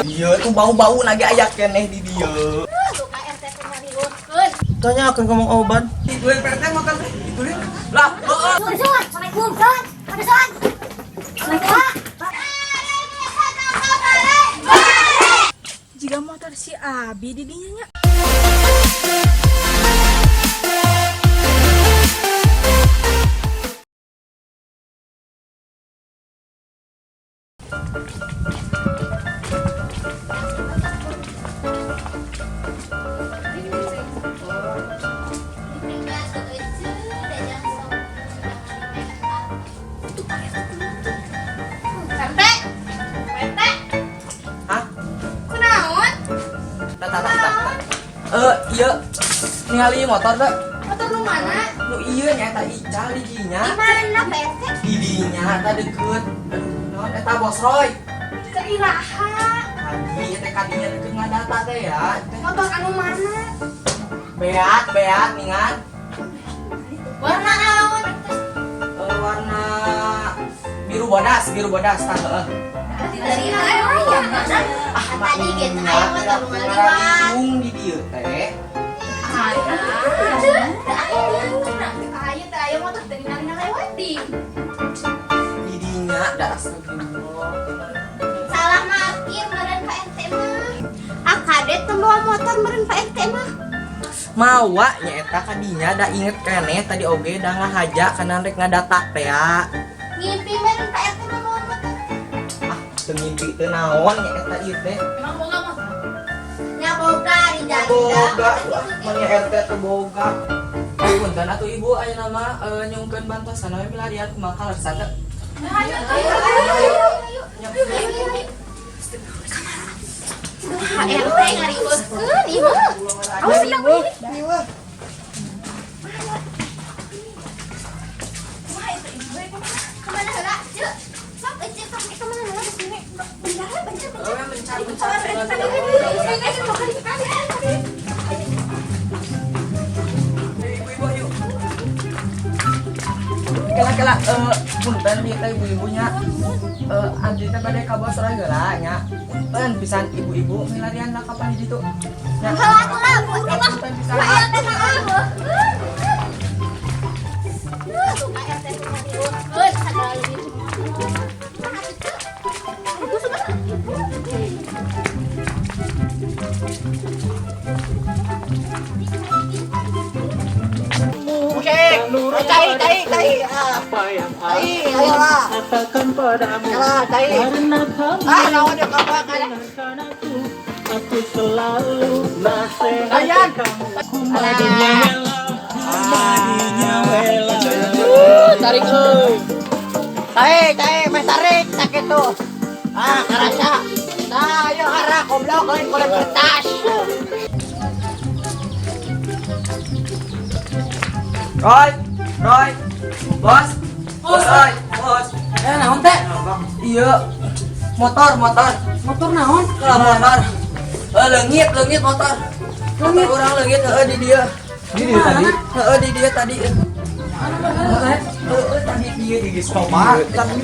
Iya tuh bau-bau lagi aya keneh di dieu. Tanya akan ngomong obat. Ituin PRT motor teh, ituin. Lah, heeh. Assalamualaikum. Jika motor si Abi di dinya nya. Hah? Kunaon? Tah tah tah tah. Eh, iya. Ningali motor teh. Motor nu mana? Nu ieu nya eta Ical di dinya. Di mana Pak RT? Di dinya eta deukeut. Aduh, naon eta Bos Roy. Ke Iraha. Tadi teh kadinya deukeut ngadata teh ya. Motor anu mana? Beat, beat ningan. Warna naon? Eh, warna biru bodas tah heeh. Dari aya mana? Tadi gitu aya motor nu ngaliwat. Di dieu teh. Aya. Aya teh aya motor teh ngalewat di. Di dinya da astagfirullah. Salah parkir meureun Pak RT mah. Ah kadet teu bawa motor meureun Pak RT mah. Mawa nya eta kadinya da inget keneh tadi oge da ngahaja kana rek ngadata teh ya. Ngimpi meureun Pak RT mah bawa motor. Ah, teu ngimpi teu naon nya eta ieu teh. Emang boga motor? Nya boga di Boga, mah RT teu boga. Punten atuh ibu ayeuna mah nyungkeun bantosan we milarian kumaha kaleresan teh. Ayo ayo ayo ayo. Pak RT ngariweuhkeun ieu. Awas ibu. Kemana heula, Ceu? Sok Ece sok kemana heula di sini? Bentar, bentar, bentar. Oh, bencar bencar. Ibu-ibu ayo. Kela kela punten ieu teh ibu-ibunya. Abdi teh bade ka Bos Roy heula nya. Punten pisan ibu-ibu milarian lah kapan di ditu. Nya. Heula heula, Bu. Punten pisan. Pak RT Pak RT ngariweuhkeun sagala leuwih. Tai tai tai. Tai, ayolah. Katakan padamu Ayolah, tai. karena kamu Ah, naon ya kapak ada. dengarkan aku, aku selalu nasehati Ayan. kamu. Kumadinya wela, kumadinya wela. Tarik euy. Tai, tai, meh tarik tak itu. Ah, karasa. Nah, ayo arah goblok lain golek kertas. Roy, Roy, bos, bos, Roy, bos. Eh naon teh? Iya, motor, motor, Motor naon? kalau motor. Eh, leungit, leungit motor. Motor orang leungit, heeh di dia. Di dia tadi. Heeh di dia tadi. Heeh tadi dia di Coba, tadi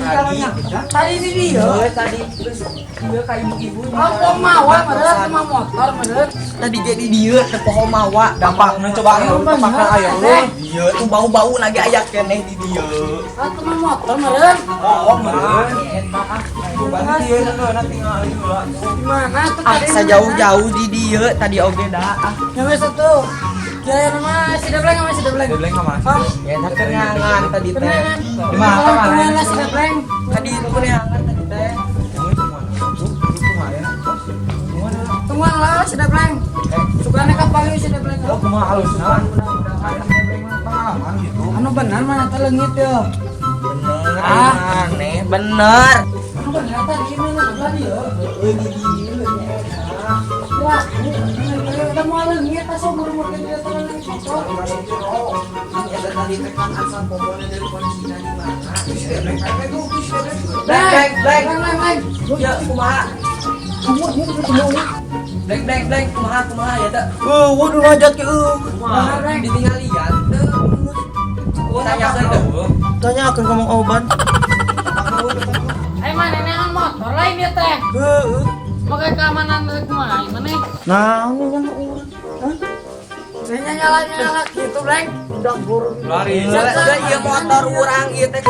tadi di dia. Heeh tadi terus dia ka ibu-ibu. Oh, mawa meureun mah motor meureun. Tadi dia di dia teh poho mawa. Dampak nu coba anu tepakna aya lu. Dia tuh bau-bau lagi aya keneh di dia. Ah, teu mah motor meureun. Oh, meureun. Eta ah. Coba di dieu nanti ngali heula. Di mana tuh Ah, tadi? sejauh-jauh di dia tadi oge da ah. Ya wes atuh. Kira mah si Debleng sama si Debleng. Debleng mah. Ya eta keneangan tadi teh. Di mana Mana mana? si Debleng? Tadi itu keneangan tadi teh. Tungguan lah si Debleng. Sukane kapan si Debleng? Oh, kumaha halusna? Pengalaman gitu. Anu benar mana teh leungit ya. Bener, Ah. aneh, bener. Anu benar tadi mana tadi ya? Heeh di dieu nya eta. Wah, kita mau leungit asa umur-umur dia teh leungit motor. Ini eta tadi teh kan asal pohonnya dari kuncinya di mana? Bleng, Bleng, bleng, bleng, bleng, bleng. Ya, kumaha? Bleng, bleng, bleng, kumaha, kumaha ya teh? Waduh loncat ke eueuh. Kumaha, ditinggalian teu. Tanyakeun teu. Tanya akan ngomong obat. Heeh. Make keamanan rek kumaha maneh? Nah, yang urang. Saya nyala-nyala gitu, Bleng. Lari. Lah ieu motor urang ieu teh.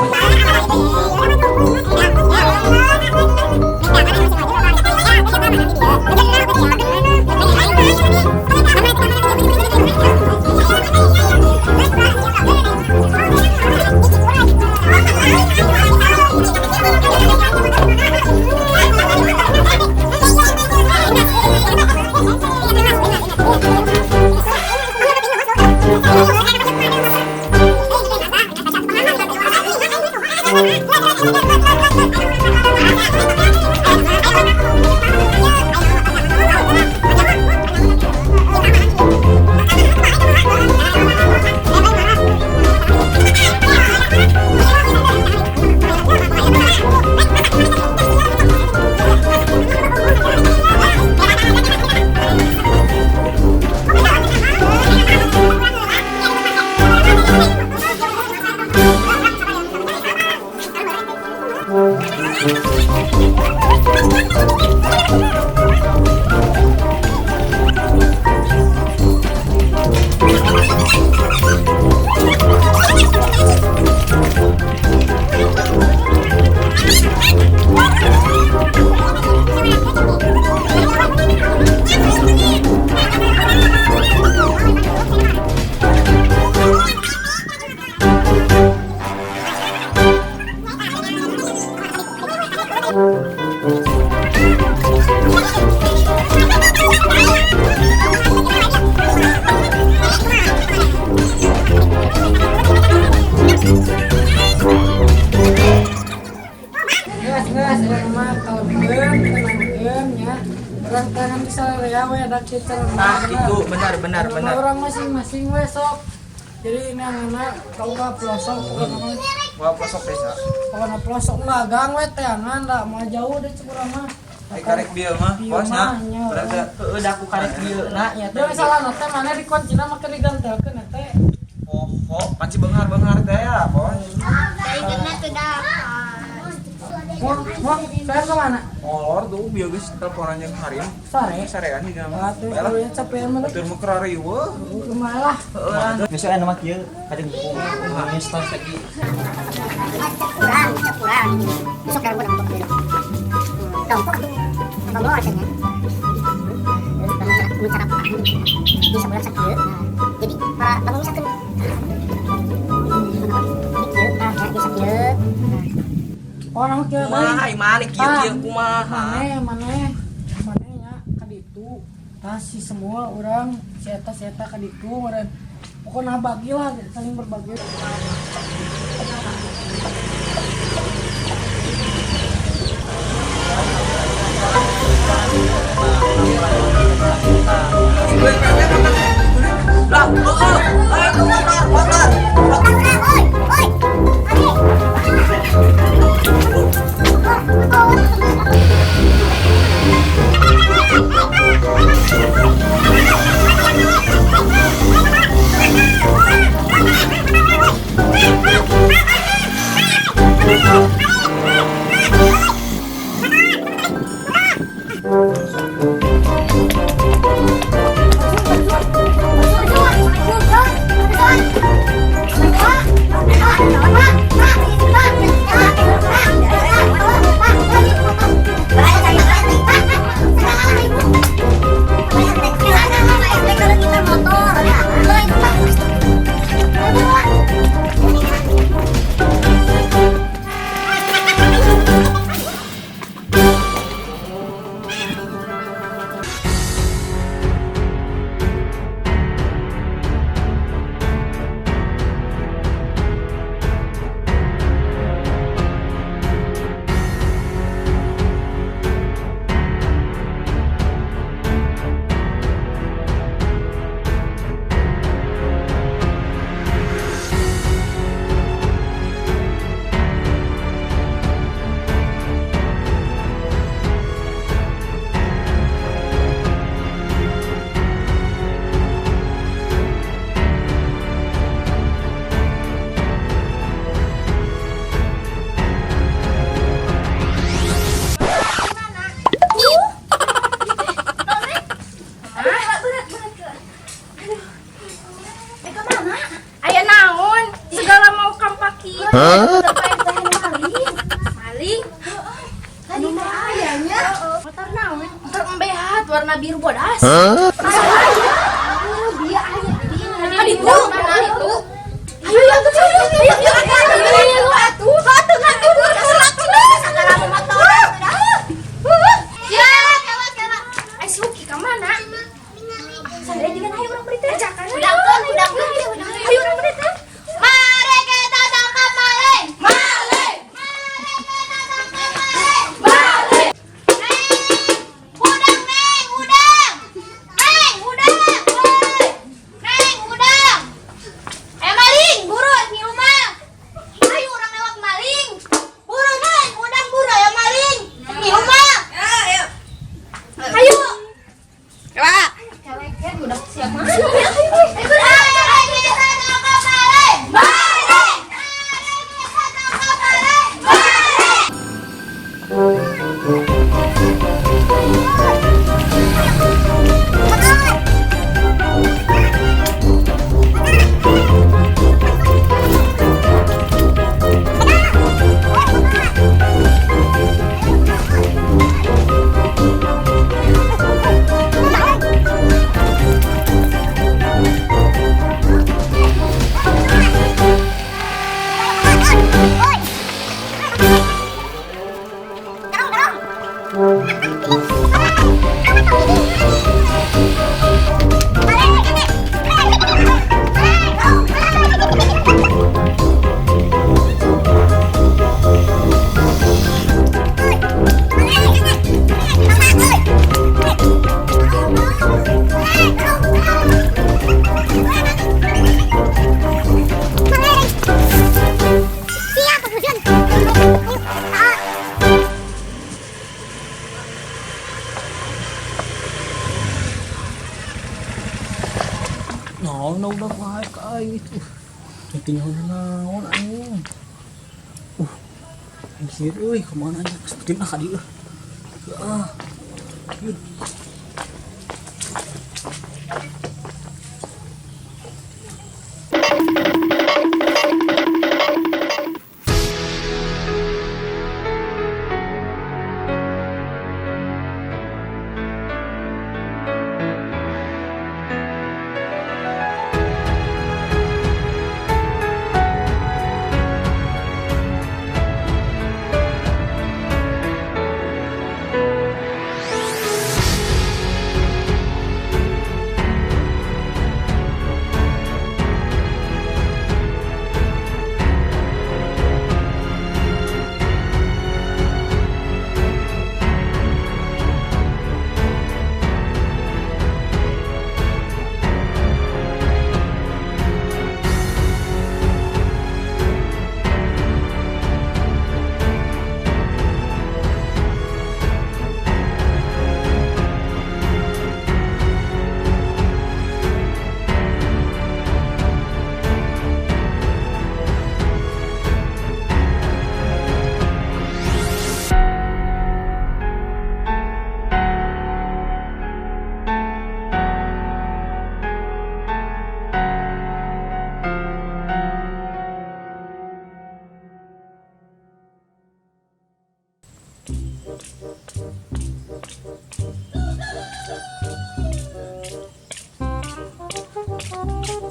Geus, geus, urang mah kalebkeun, tenangkeun nya. Urang tangan bisa rea we ada kita. Nah, itu benar benar benar. Orang masing-masing we sok. Jadi ini anak kau nggak pelosok pokoknya mah. Wah, pelosok desa. Pokoknya pelosok mah gang we teangan dah mau jauh deh cek urang mah. Ai karek bieu mah, Bieu bos nya. mah, nya. Bener teh. Heeh, da aku karek bieu na nya teh. Dia salah teh mana dikuncina make digantelkeun teh. Oh, oh, panci benghar-benghar teh ya, bos. Dari kena tuh dah. Wah, wah, saya kemana? Molor tuh bieu geus teleponan jeung Harim. Sore. Sarean di mah. Atuh, Bae lah. ya capean mah. Batur mah keur riweuh. Kumaha lah. Heeh. Besok enak mah kieu kadang Nangis tas lagi. Kurang, kurang. Besok kalau gua nambah dulu. Tompok tuh. Tompok rasanya. Bicara di sebelah sakit. Jadi para bangun misalkan. Jadi kieu, tah, ya, bisa kieu. Orang kieu Kumaha ai maneh kieu-kieu kumaha? Maneh, maneh, maneh nya ka ditu. Tah si semua orang si eta si eta ka ditu meureun. Pokoknya bagi lah, saling berbagi. Lah, heeh. Ah, itu motor, motor. Oi, oi. Ade. Motor Pak RT maling. Maling? Tadi teh aya nya. Motor naon? Motor embehat warna biru bodas. Masa aya? Oh, dia aya tadi. Kan itu, mana itu? Ayo ya, ayo ayo ayo ayo ayo atuh. Atuh atuh atuh sagala motor. Ya, kela kela. Ai Suki ka mana? Sandra dengan ayo urang berita. Ajakan. Udangkeun, udangkeun, ayo urang berita. Mari kita tangkap maling. Maling. Mari kita tangkap maling. Maling. Neng, udang, neng, udang. Neng, udang. Woi. Neng, udang. Eh maling, buru di rumah. Ayo urang lewat maling. Buru neng, udang buru ya maling. Di rumah. Ayo. Ayo. Keleken udah siap masuk. Mari kita tangkap maling. Maling. Mari kita tangkap maling. Maling. Naon na udah wae ka aing itu. Itu nyaho naon anjing. Anjir euy, kemana anjing? Sebutin ah ka dieu. Ah. Yun.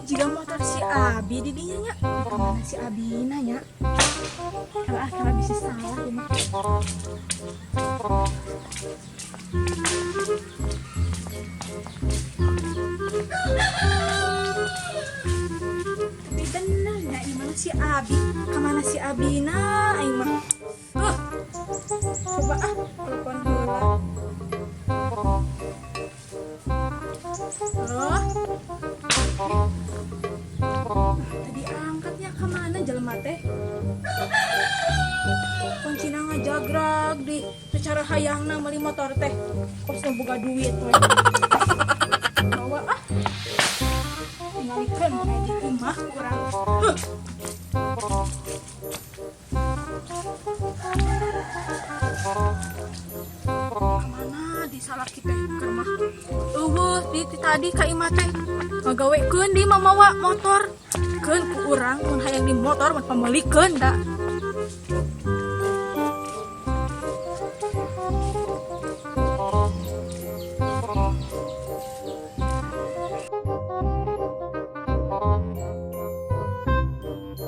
Jika motor si Abi di dinya nya. Kemana si Abi nanya? Kalau kalau bisa salah ya mah. Tapi bener nya di mana si Abi? Kemana si Abi na aing mah? Coba ah telepon heula. Halo? Tadi angkatnya kemana jelema teh? Kuncina ngajagrag di secara hayangna meuli motor teh. Kos nu boga duit we. Bawa ah. Tingalikeun kayak di imah urang. Huh. Kemana di salaki teh ke rumah? Eueuh, di tadi ka imah teh ngagawekeun di mamawa motor. Pamelikeun ku urang mun hayang di motor mun pamelikeun da.